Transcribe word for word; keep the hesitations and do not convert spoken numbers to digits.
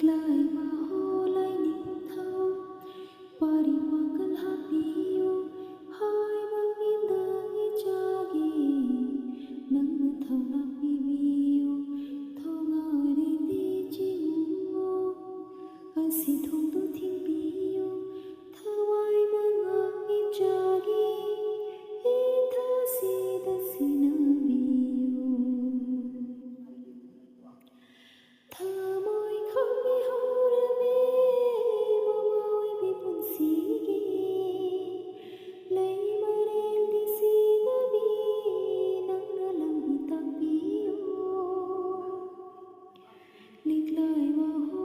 ꯂꯩꯃ ꯍꯣ ꯂꯥꯏꯅꯤꯡꯊꯧ, ꯄꯥꯔꯤ ꯄꯥꯡꯒꯜ ꯍꯥꯞꯄꯤꯌꯨ, ꯍꯥꯏꯕ ꯃꯤꯗ ꯏꯆꯥꯒꯤ ꯅꯪꯅ ꯊꯧꯅꯥ ꯄꯤꯕꯤꯌꯨ꯫ ꯊꯧꯉꯥꯔꯤꯗꯤ ꯆꯤꯡꯉꯨ, ꯑꯁꯤ ꯊꯣꯡꯗꯨ ꯊꯤꯡꯕꯤꯌꯨ, ꯊꯋꯥꯏ ꯃꯉꯥ ꯏꯆꯥꯒꯤ ꯏꯊꯥꯁꯤꯗ ꯁꯤꯟꯅꯕꯤꯌꯨ꯫ ꯊꯃꯣꯏ ꯈꯪꯕꯤꯍꯧꯔꯕꯤ ꯃꯃꯥ ꯑꯣꯏꯕꯤ ꯄꯨꯟꯁꯤꯒꯤ ꯂꯩꯃꯔꯦꯜꯗꯤ ꯁꯤꯗꯕꯤ ꯅꯪꯅ ꯂꯝꯕꯤ ꯇꯥꯛꯄꯤꯌꯨ꯫ ꯂꯤꯛꯂꯥꯏ ꯋꯥꯍꯣꯡ